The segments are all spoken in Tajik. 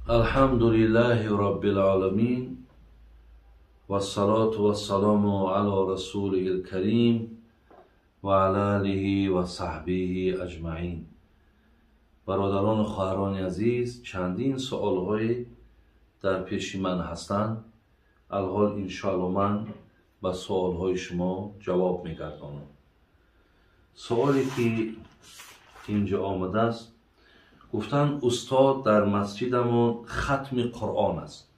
Алҳамдулиллаҳи роббил оламин вассалоту вассаламу ало расулиҳил карим ва ала алиҳи ва саҳбиҳи аҷмаин. Бародарону хоҳарони азиз, чандин суолҳое дар пеши ман ҳастанд. Алҳол иншоалло ман ба суолҳои шумо ҷавоб мегардонам. Суоле ки инҷо омадааст, гуфтанд: устод, дар масҷидамон хатми Қуръон аст,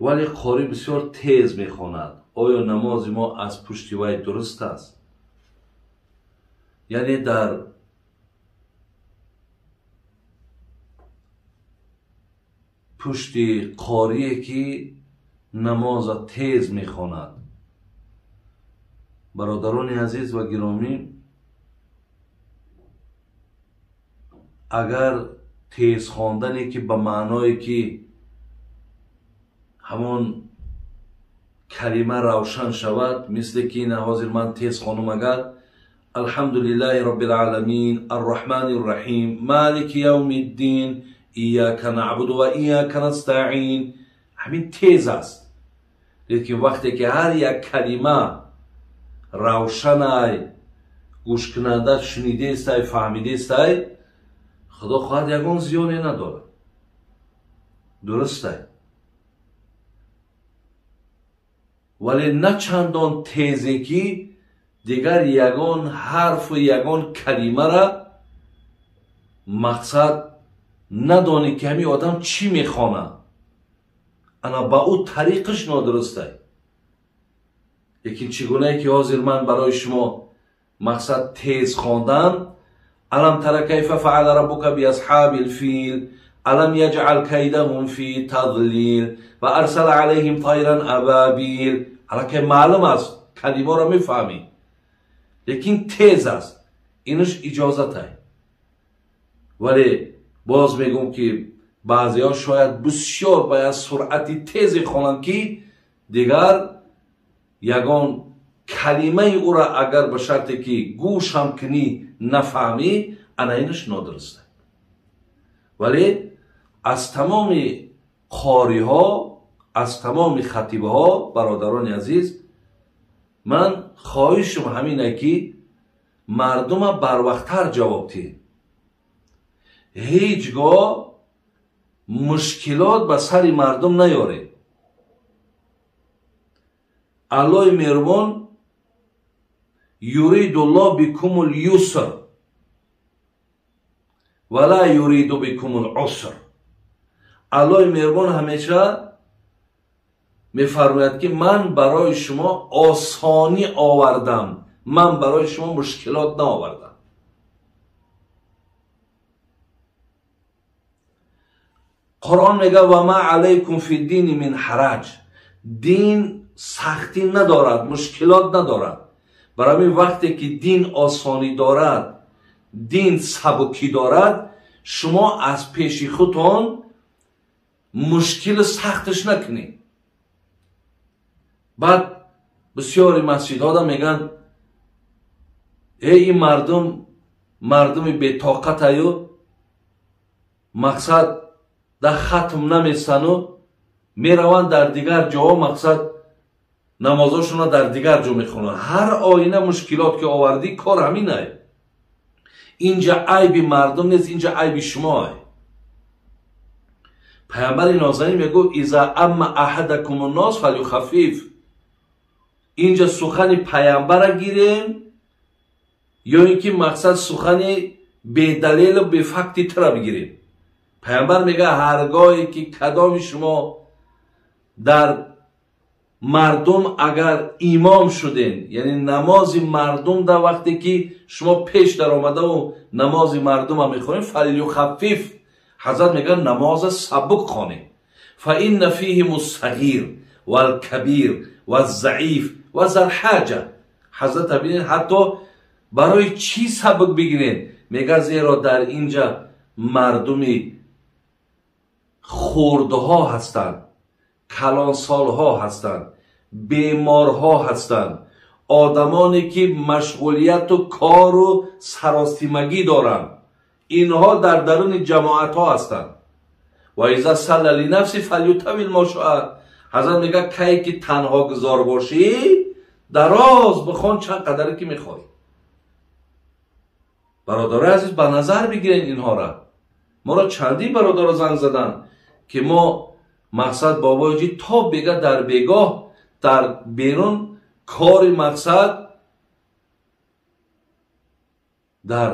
вале қорӣ бисёр тез мехонад. Оё намози мо аз пушти вай дуруст аст? Яъне дар пушти қорие ки намоза тез мехонад. Бародарони азиз ва гиромӣ, агар тез хондане ки ба маъное ки ҳамон калима равшан шавад, мисле ки ина ҳозир ман тез хонум, агар алҳамдулиллаҳи роббил оламин арраҳмани рраҳим малики явми ддин ияка наъбуду ва ияка настаин, ҳамин тез аст. Лекин вақте ки ҳар як калима равшанай, гӯшкунанда шунидестай, фаҳмидестай, худо хоҳад ягон зиёне надорад, дурустай. Вале на чандон тезе ки дигар ягон ҳарфу ягон калимара мақсад надонӣ ки ҳамин одам чӣ мехонад. Ана ба ӯ тариқаш нодурустай. Лекин чӣ гунае ки ҳозир ман барои шумо мақсад тез хондам, алам тара кайфа фаала раббука биасҳабил фил алам яҷъал кайдаҳум фи тадлил ва арсала алайҳим тайран абабил, аллакай маълум аст, калимаро мефаҳмӣ, лекин тез аст, инаш иҷозатай. Вале боз мегӯм ки баъзеҳо шояд бисёр ба як суръати тезе хонанд ки дигар ягон калимаи ӯра агар ба шарте ки гӯш ҳам кунӣ нафаҳмӣ, ана инаш нодуруст. Вале аз тамоми қориҳо, аз тамоми хатибҳо, бародарони азиз, ман хоҳишам ҳамине ки мардума барвақттар ҷавоб диҳед. Ҳеҷ гоҳ мушкилот ба сари мардум наёред. Аллоҳи меҳрубон юридуллоҳ бикумул юср ва ла юриду бикумул уср. Аллоҳи меҳрубон ҳамеша мефармояд ки ман барои шумо осонӣ овардам, ман барои шумо мушкилот наовардам. Қуръон мегӯяд: ва ма алайкум фи дини мин ҳараҷ. Дин сахтӣ надорад, мушкилот надорад. Барои ҳамин вақте ки дин осонӣ дорад, дин сабукӣ дорад, шумо аз пеши худтон мушкили сахташ накунед. Баъд бисёри масҷидҳода мегӯянд: эй, ин мардум мардуми бетоқатаю, мақсад дар хатм наместану мераванд дар дигар ҷоҳо, мақсад намозошонро дар дигар ҷо мехонанд. Ҳар оина мушкилот ки овардӣ, кор ҳаминай. Инҷа айби мардум нест, инҷа айби шумоай. Паямбари нозанин мегӯ: иза амма аҳадакум ннос фалюхаффиф. Инҷа сухани паямбара гирем ё ин ки мақсад сухани бедалелу бефакти тира бигирем. Паямбар мегӯяд: ҳаргоҳе ки кадоми шумо дар мардум агар имом шуден, яъне намози мардум дар вақте ки шумо пеш даромадаву намози мардума мехонед, фалюхаффиф, ҳазрат мегӯяд намоза сабук хонед. Фа инна фиҳим ссағир валкабир ваззаиф ва залҳаҷа. Ҳазрат бинед, ҳатто барои чӣ сабук бигиред? Мегӯяд зеро дар инҷа мардуми хурдҳо ҳастанд, калонсолҳо ҳастанд, беморҳо ҳастанд, одамоне ки машғулияту кору саросимагӣ доранд. Инҳо дар даруни ҷамоатҳо ҳастанд. Ва иза салла ли нафси фалютавил ма шаа. Ҳазрат мегӯяд, кай ки танҳо гузор бошӣ, дароз бихон чанд қадаре ки мехоҳӣ. Бародарои азиз, ба назар бигиред инҳоро. Моро чандин бародаро занг заданд, ки мо мақсад бобоҷи то бега дар бегоҳ дар берун кори мақсад дар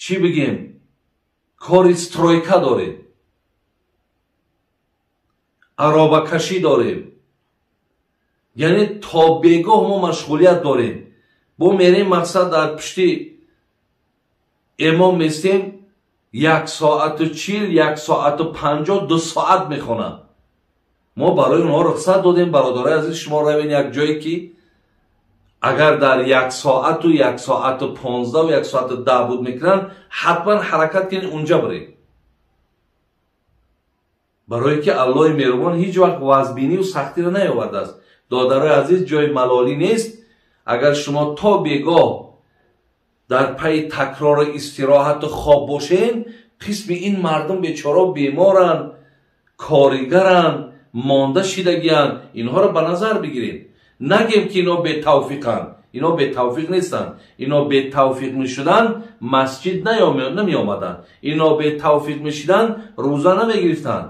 чӣ бигем, кори стройка дорем, аробакашӣ дорем, яъне то бегоҳ мо машғулият дорем. Бо мерем мақсад дар пушти имом местем, 1 соату 40, 1 соату 50, 2 соат мехонанд. Мо барои онҳо рухсат додем, бародарои азиз, шумо равен як ҷое ки агар дар 1 соату 1 соату 15 1 соату 10 буд мекунанд, ҳатман ҳаракат кунед унҷа биред. Барое ки Аллоҳи меҳрубон ҳеҷ вақт вазбинию сахтиро наёвардааст. Додарои азиз, ҷои малолӣ нест. Агар шумо то бегоҳ дар пайи такрору истироҳату хоб бошед, қисми ин мардум бечора беморанд, коригаранд, монда шидагиянд. Инҳоро ба назар бигиред. Нагем ки ино бетавфиқанд. Ино бетавфиқ нестанд. Ино бетавфиқ мешуданд, масҷид намеомаданд. Ино бетавфиқ мешуданд, рӯза намегирифтанд.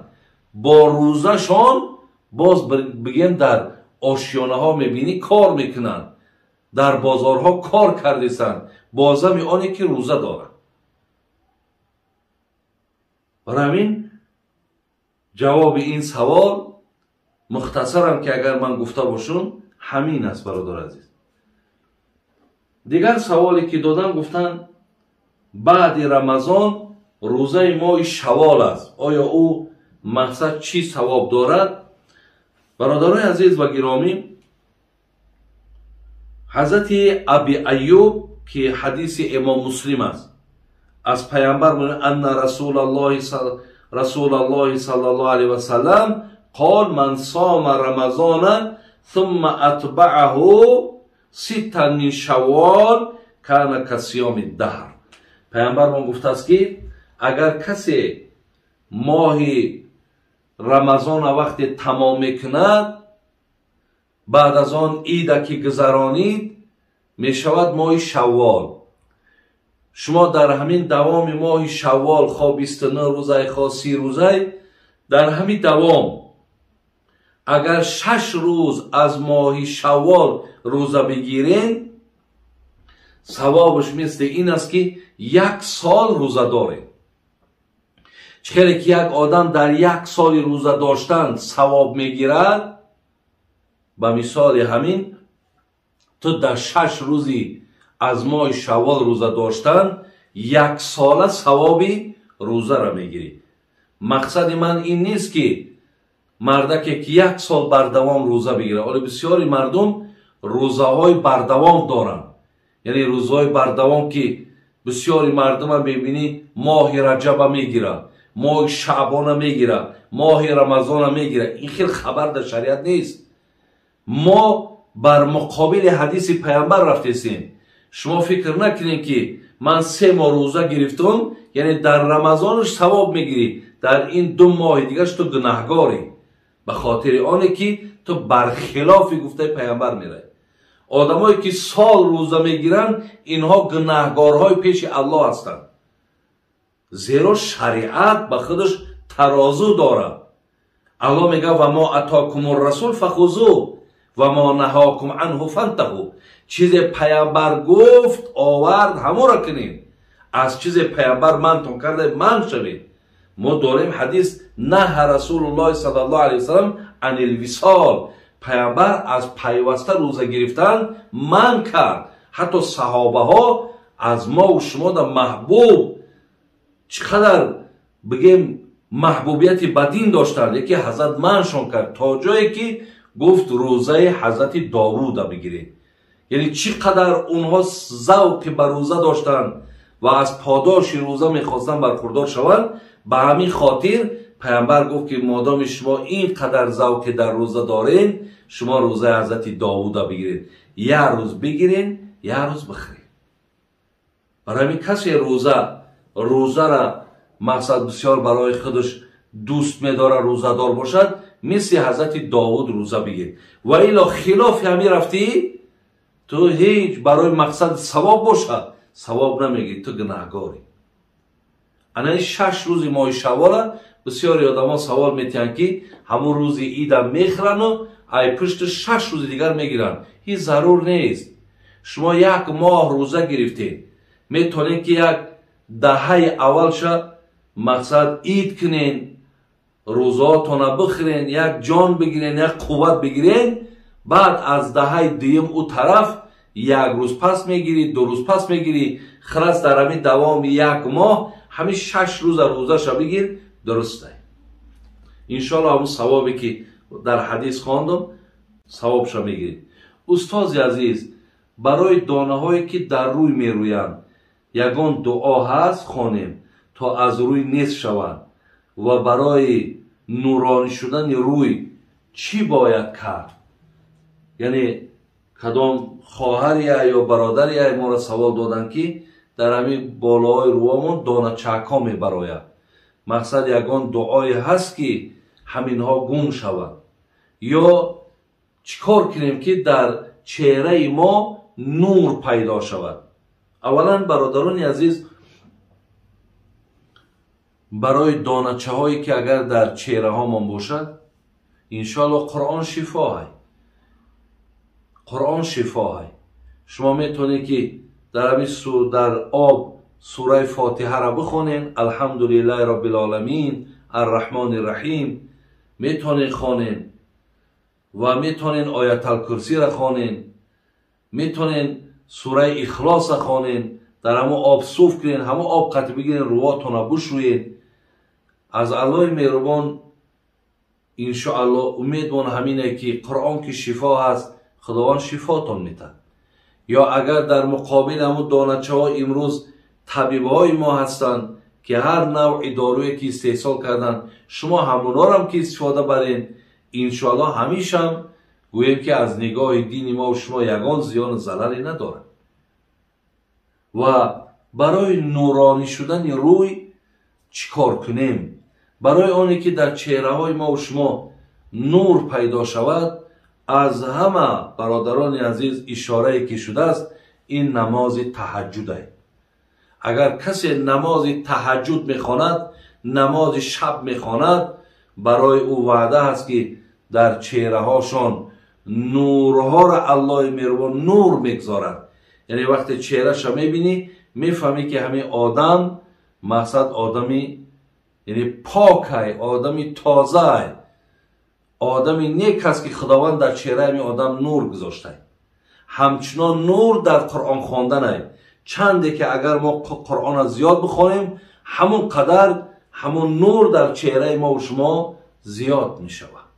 Бо рӯзашон боз бигем дар ошёнаҳо мебинӣ кор мекунанд, дар бозорҳо кор кардесанд, бозами оне ки рӯза доранд. Барои ҳамин ҷавоби ин савол мухтасарам ки агар ман гуфта бошам ҳамин аст, бародар азиз. Дигар саволе ки додам, гуфтанд баъди Рамазон рӯзаи моҳи Шавол аст, оё ӯ мақсад чӣ савоб дорад? Бародарои азиз ва гиромӣ, ҳазрати Аби Аюб ки ҳадиси имом Муслим аст, аз пайғамбар мегӯяд: анна расулаллоҳи саллаллоҳу алайҳи васаллам қол ман сома рамазона ثم اتبعه ستا من شوال кана касиёми даҳр. Пайғамбармон гуфтааст ки агар касе моҳи Рамазона вақте тамом мекунад, баъд аз он ида ки гузаронид, мешавад моҳи Шаввол. Шумо дар ҳамин давоми моҳи Шаввол, хо 29 рӯзай, хо 30 рӯзай, дар ҳамин давом агар 6 рӯз аз моҳи Шаввол рӯза бигирен, савобаш мисли ин аст ки 1 сол рӯза доред. Чӣ хеле ки як одам дар 1 соли рӯза доштан савоб мегирад, ба мисоли ҳамин ту дар 6 рӯзи аз моҳи Шаввол рӯза доштан 1 сола савоби рӯзаро мегирӣ. Мақсади ман ин нест ки мардаке ки 1 сол бардавом рӯза бигирад. Оле бисёри мардум рӯзаҳои бардавом доранд, яъне рӯзаҳои бардавом ки бисёри мардума мебинӣ моҳи Раҷаба мегирад, моҳи Шаъбона мегирад, моҳи Рамазона мегирад. Ин хел хабар дар шариат нест. Мо бар муқобили ҳадиси пайғамбар рафтесем. Шумо фикр накунед ки ман 3 моҳ рӯза гирифтум, яъне дар Рамазонаш савоб мегирӣ, дар ин 2 моҳи дигараш ту гунаҳгорӣ, ба хотири оне ки ту бархилофи гуфтаи пайғамбар меравӣ. Одамое ки сол рӯза мегиранд, инҳо гунаҳгорҳои пеши Аллоҳ ҳастанд, зеро шариат ба худаш тарозу дорад. Аллоҳ мегӯяд: ва мо атокум расул фахузу ва мо наҳокум анҳу фантаҳу. Чизе пайғамбар гуфт, овард, ҳамонро кунед. Аз чизе пайғамбар мантон карда ман шавед. Мо дорем ҳадис: наҳа расулуллоҳи саллаллоҳу алайҳи васаллам анил висол. Пайғамбар аз пайваста рӯза гирифтан манъ кард. Ҳатто саҳобаҳо аз мову шумо да маҳбуб, чӣ қадар бигем маҳбубияти ба дин доштанд, яке ҳазрат манъшон кард то ҷое ки гуфт рӯзаи ҳазрати Довуда бигиред. Яъне чӣ қадар онҳо завқи ба рӯза доштанд ва аз подоши рӯза мехостанд бархурдор шаванд. Ба ҳамин хотир пайғамбар гуфт ки модоми шумо ин қадар завқи дар рӯза доред, шумо рӯзаи ҳазрати Довуда бигиред. Як рӯз бигиред, як рӯз бихӯред. Барои ҳамин касе рӯзара мақсад бисёр барои худаш дӯст медора рӯзадор бошад, мисли ҳазрати Довуд рӯза бигир. Ва ило хилофи ҳамин рафтӣ, ту ҳеҷ барои мақсад савоб бошад, савоб намегирӣ, ту гунаҳгорӣ. Ана ин 6 рӯзи моҳи шаввола бисёри одамо савол метиҳанд, ки ҳамун рӯзи ида мехӯрану ай пушти 6 рӯзи дигар мегиранд. Ҳеҷ зарур нест. Шумо як моҳ рӯза гирифтед, метавонед ки як даҳаи аввалша мақсад ид кунен, рӯзаотона бихӯрен, як ҷон бигирен, як қувват бигирен. Баъд аз даҳаи дуюм ӯ тараф як рӯз пас мегирӣ, 2 рӯз пас мегирӣ. Хилас дар ҳамин давоми як моҳ ҳамин 6 рӯза рӯзаша бигир, дурустай. Иншоалло ҳамун савобе ки дар ҳадис хондам, савобша мегиред. Устози азиз, барои донаҳое ки дар рӯй мерӯянд ягон дуо ҳаст хонем то аз рӯй нест шаванд, ва барои нуронӣ шудани рӯй чӣ бояд кард? Яъне кадом хоҳария ё бародария моро савол доданд, ки дар ҳамин болоҳои рӯҳамон доначакҳо мебарояд. Мақсад ягон дуое ҳаст ки ҳаминҳо гум шаванд, ё чӣ кор кунем ки дар чеҳраи мо нур пайдо шавад? Аввалан бародарони азиз, барои доначаҳое ки агар дар чеҳраҳомон бошад, иншоалло Қуръон шифоҳай. Қуръон шифоҳай. Шумо метавонед ки дар ҳамин дар об сураи Фотиҳаро бихонед, алҳамдулиллаҳи роббил оламин, арраҳмони раҳим, метавонед хонед ва метавонед ояталкурсиро хонед, метавонед сураи Ихлосро хонед, дар ҳамон об суф кунед, ҳамон об қатъ бигиред, рӯҳотонро бушӯед. Аз Аллоҳи меҳрубон иншоалло умедмон ҳамине ки Қуръон ки шифо ҳаст, Худованд шифотон метад. Ё агар дар муқобили ҳамон доначаҳо имрӯз табибҳои мо ҳастанд ки ҳар навъи доруе ки истеҳсол карданд, шумо ҳамонҳорам ки истифода баред, иншоалло ҳамешам гӯем ки аз нигоҳи дини мо шумо ягон зиёну залале надорад. Ва барои нуронӣ шудани рӯй чӣ кор кунем? Барои оне ки дар чеҳраҳои мо шумо нур пайдо шавад, аз ҳама бародарони азиз ишорае ки шудааст, ин намози таҳаҷҷуд. Агар касе намози таҳаҷҷуд мехонад, намози шаб мехонад, барои ӯ ваъда ҳаст ки дар чеҳраҳошон нурҳоро Аллоҳи меҳрубон нур мегузорад. Яъне вақте чеҳраша мебинӣ, мефаҳмӣ ки ҳамин одам мақсад одами яъне покай, одами тозай, одами нек аст ки Худованд дар чеҳраи ҳамин одам нур гузоштай. Ҳамчунон нур дар Қуръон хонданай. Чанде ки агар мо Қуръонро зиёд бихонем, ҳамон қадар ҳамон нур дар чеҳраи мо шумо зиёд мешавад.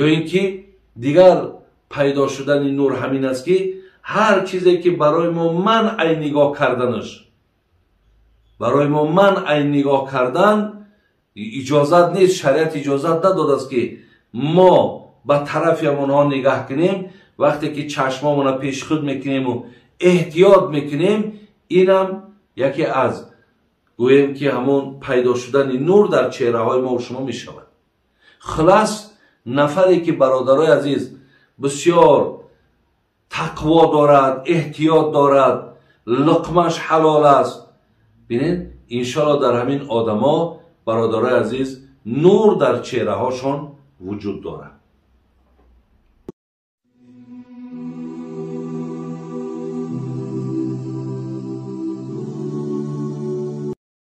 Ё ин ки дигар пайдо шудани нур ҳамин аст ки ҳар чизе ки барои мо манъи нигоҳ карданаш, барои мо манъи нигоҳ кардан иҷозат нест, шариат иҷозат надодааст ки мо ба тарафи ҳамонҳо нигаҳ кунем. Вақте ки чашмомонро пеши худ мекунему эҳтиёт мекунем, инам яке аз гӯем ки ҳамон пайдо шудани нур дар чеҳраҳои мо шумо мешавад. Хулас, нафаре ки бародарои азиз бисёр тақво дорад, эҳтиёт дорад, луқмаш ҳалол аст, бинед, иншоалло дар ҳамин одамо бародарои азиз нур дар чеҳраҳошон вуҷуд дорад.